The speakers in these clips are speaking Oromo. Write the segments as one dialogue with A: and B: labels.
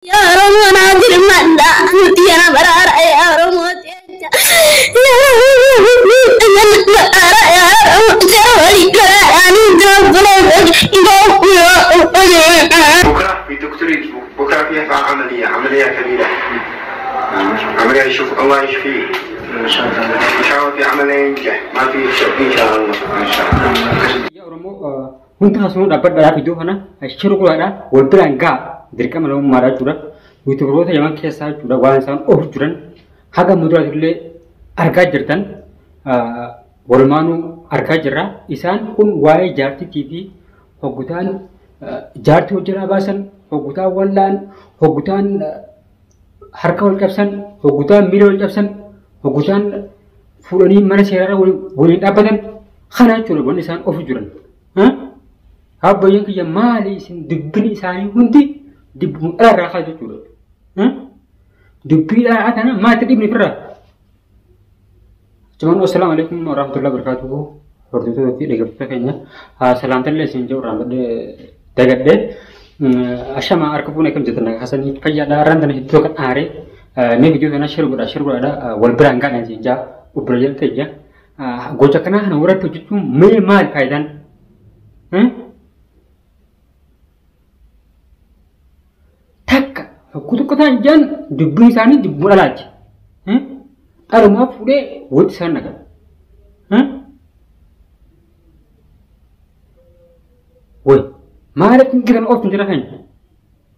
A: Yaa Oromoo naa birmadha. Nuti yana baraara yaa Oromoo teecha.
B: بكره في دكتور بكره في عمليه عمليه كبيره عمليه يشوف الله يشفيه ان شاء الله ان شاء الله في عمليه ينجح ما في شك ان شاء الله ان شاء الله.
C: Yaa Oromoo hundi keessanuu dhaabbadhaa viidiyoo kana share godhaadhaa wal biraan ga'a dirqama lammummaadhaa jechuudha. Yuutuubaroota Yaman keessaa jechuudha waan isaan of jiran haga muduraati illee argaa jirtan walumaanuu argaa jirra. Isaan kun waa'ee jaartiitii fi hoggutaan jaartii hojjetaa baasan, hoggutaan wallaan, hoggutaan harka wal cabsan, hoggutaan miila wal cabsan, hoggutaan fuudhanii mana seeraarra waliin dhaabbatan kana jechuudha wanni isaan of jiran. Abbayyoon kiyya maali isin dubbini isaanii hundi dubbuma dhalarraa kaa jechuudha. Dubbii dhalaa tana maalitti dhibni firraa? Jamaan assalaamu alaikum warahmatullahi wabarakatuhu. Hordoftoota fi dhaggeeffattoota keenya salaamtallee isin jedhu irraan dagadhee ashama harka fuunee kam jettan hasanii fayyaadha har'aan tana hedduu kan aaree mee viidiyoo kana share godhaa share godhaadha wal biraan gaadhaan isin jaa obboleeyyan keenya gocha kanaa kana warratti hojjechuun mee maali faayidaan? Takka hogguu tokko ta'an jaan dubbiin isaanii dubbuu dhalaati. Dhalumaa fuudhee walitti isaan naqa. Way maaliif cinqitan ooftu jira keenya?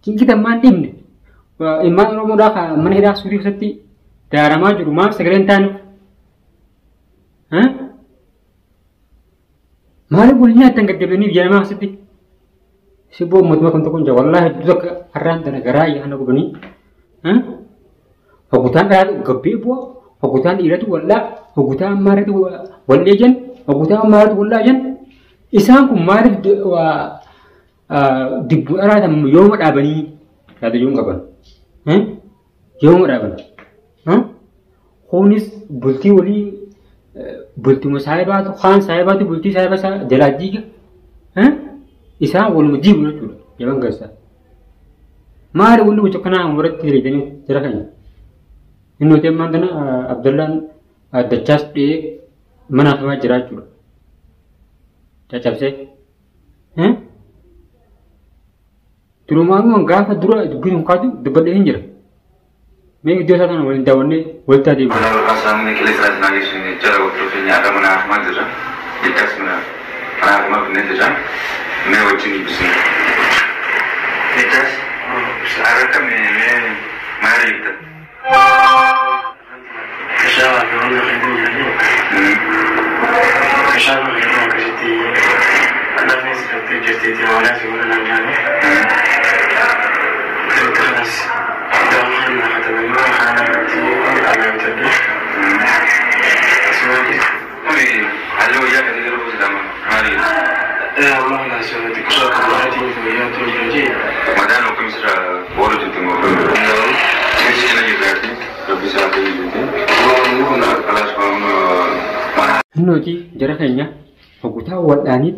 C: Cinqitan maal dhibne? Ilmaan Oromoodhaa mana hidhaa suutii keessatti daaramaa jiru maaf sagalee hin taaneef? Maaliif wal nyaattan gaddabdanii biyya namaa keessatti? Siboo uummatuma kan tokko hin jiru. Wallaahi hedduu takka har'aan tana garaa yaana gubanii. Hoggutaan dhalaatu gabbee bu'a. Hoggutaan dhiiratu wallaa. Hoggutaan maaratu wallee jan. Hoggutaan maaratu wallaa jan. Isaan kun maaliif dibbuu dhalaatan yooma dhaabanii yaada yoom qaban? Yooma dhaaban? Kunis bultii walii bultuma saahibaatu kaan saahibaatu bultii saahiba isaa jalaa diiga. Isaan waluma diigu jechuudha yaman keessaa. Maali wanni gocha kanaa warratti dalaydanii jira keenya? Inni nuti ammaan tana Abdallaan dachaas dhi'ee mana hamaa jira jechuudha. Caccabsee. Durumaanuma gaafa dura dubbiin hin kaatu dubbadhee hin jira. Mee iddoo isaa kana waliin daawwannee walitti adeemu. Nuti jara keenya hoggutaa wal'aanii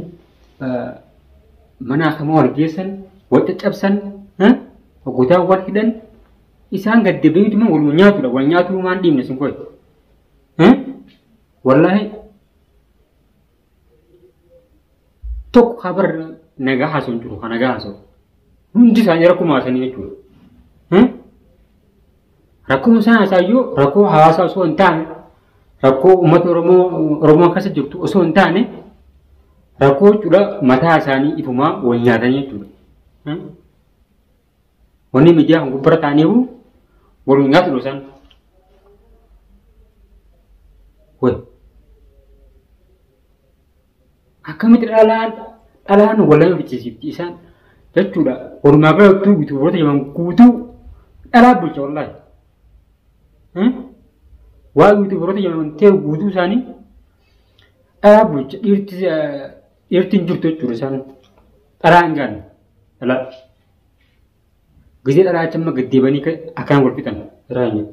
C: mana akamaa wal geessan, wal caccabsan, hoggutaa wal hidhan isaan gaddabeetuma waluma nyaatudha. Wal nyaatuu maan dhiibne sun koyi. Wallaahi tokko kabar nagaa haasa'u hin jiru kan nagaa haasa'u. Hundi isaanii rakkoo haasanii jechuudha. Rakkoo isaan haasa'ayyuu rakkoo hawaasaa osoo hin taane rakkoo uummata Oromoo keessa jirtu osoo hin taane rakkoo jechuudha mataa isaanii ifumaa wal nyaatanii jechuudha. Wanni miidiyaa kan gubbara ta'aniiru wal nyaatu isaan. Way akkamitti dhalaan wal fichisiifti isaan jechuudha. Walumaa galatti yuutuubaroota yaman guutuu dhalaa bulcha wallaahi. Waa yuutuubaroota yaman ta'e guutuu isaanii dhalaa bulcha dhiirti hin jirtu jechuudha isaan dhalaa hin gaanne dhalaa. Gisee dhalaa achi amma gaddeebanii akkaan wal fixan raanya.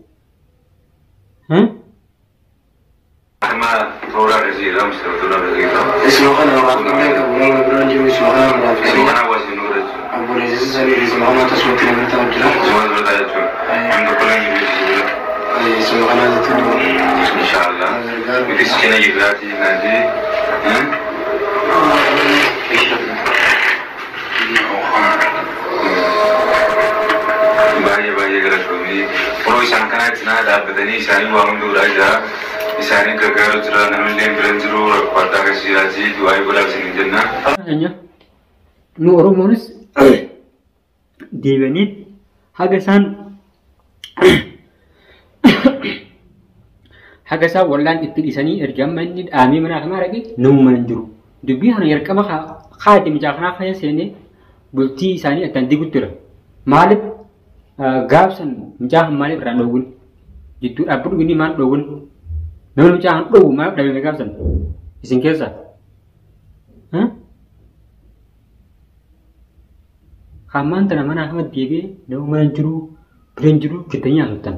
D: Cina jirraati naati. Baay'ee baay'ee galatoomii. Yeroo isaan kanaa cinaa dhaabbatanii isaanii waa hunda godhaa jira. Isaanii gargaaru jira. Namni illee bira hin jiru. Rakkoo addaa keessa jiraati. Du'aa godhaaf isin jenna.
C: Nu Oromoonis deebi'anii haga isaan wallaan itti dhiisanii erga amma inni dhaamee mana kanaa dhaqe namu mana hin jiru. Dubbii kana jalqaba haati mucaa kanaa keessa seenee bultii isaanii akkaan diigutti jira. Maaliif gaafsan mucaa kan maaliif irraan dhoowwin? Jidduu dhaabbatu inni maal dhoowwin? Namni mucaa kan dhoowwu maaliif dhabame gaafsan? Isin keessa? Hammaan tana mana kana deebi'ee nama mana hin jiru bira hin jiru jettanii haasoftan.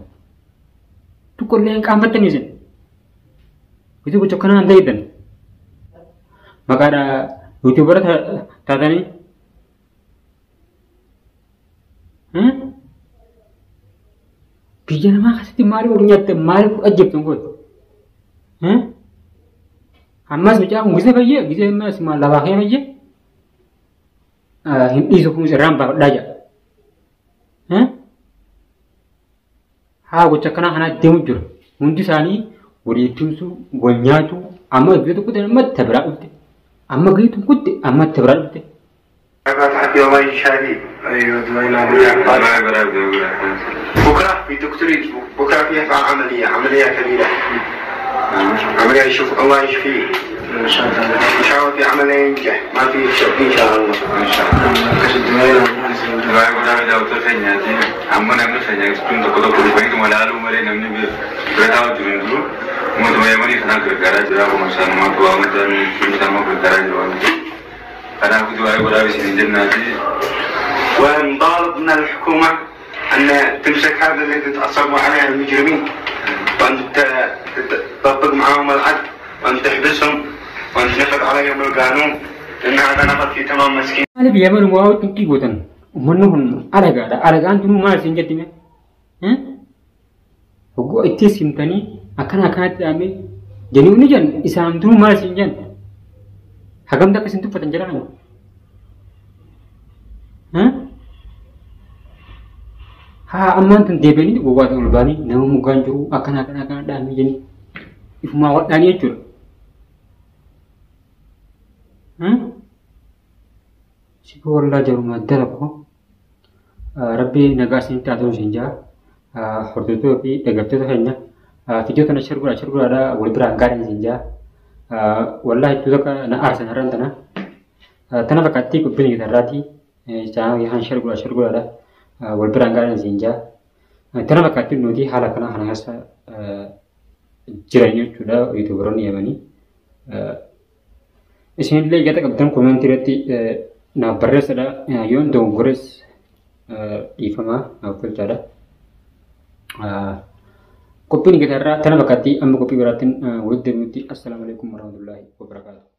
C: Tokkollee hin qaanfattanii isin. Utuu gocha akkanaa hin ta'eddan. Maqaadha yuutuubara taatanii. Biyya namaa keessatti maaliif ol nyaatte maaliif ajjabtan kun? Ammas mucaa kun gisee fayyee gisee ammas maal lafaa kee fayyee hin dhiisu kun irraan baafadhaa jedha. Haa gocha akkanaa kanaa deemu jira. Hundi isaanii walii tumsuu, wal nyaatu, amma gahee tokkotti amma itti biraa dhufte. Amma gahee tokkotti amma itti biraa dhufte.
B: الله يشافيه.
D: ايوه دعاء godhaaf du'aa godhaaf.
B: بكره في دكتور بكره في عمليه عمليه كبيره. عمليه يشوف الله يشفيه.
E: ان شاء الله.
B: ان شاء الله في عمليه ينجح ما في شك ان شاء الله.
D: ان شاء الله. Du'aa godhaaf daawwattoota keenyaati. Amma namni keenya jechuun tokko tokko dhufaniituma laaluu malee namni bira taa'u jiru hin jiru. Mootummaa Yemanii kanaa gargaaraa jira. Akkuma isaanumaa waa hunda isaanumaa gargaaraa jiru waan ta'eef. Kanaafuu du'aa godhaaf isin jennaati.
B: ونطالب من الحكومة أن تمسك هذا اللي تتعصبوا عليه المجرمين وأن تطبق معهم العدل وأن تحبسهم وأن تنفذ عليهم القانون لأن هذا نفر في تمام مسكين.
C: Maaliif Yemen waa xiqqii gootan? Uummanni kun alagaadha. Alagaan tunuu maal isin jetti mee? Hogguu itti simtanii akkana akkanatti dhaabee jenuu ni jennu isaan tunuu maal isin jennu? Hagamta akka isin tuffatan jedhan. Haa ammaan tun deebi'anii gowwaatan ol ba'anii nama mugaan jiru akkana akkana akkana dhaabee jenii ifumaa wadhaanii jechuudha. Sifa wallaa jarumaa dalagu rabbi nagaa isinitti haa ta'u isin jaa hordoftoota fi dhaggeeffattoota keenya fiijoota na shirguudha shirguudhaadha wal biraan gaadhan isin jaa wallaa hedduu takka na aarsan har'aan tana tana fakkaattii qophiin gitarraatii chaanaa shirguudha shirguudhaadha wal biraan gaadhan isin jaa tana fakkaattii nuti haala kanaa kana keessa jiran jechuudha yuutuubaroonni Yemanii. Isinillee yaada qabdan koomentii irratti naaf barreessadha. Yoon dogongores dhiifamaa naaf tolchaadha. Qophiin gitarraa tana fakkaattii amma qophii biraattiin walitti deebinutti assalaamu alaikum warahmatullaahi wabarakaatuh.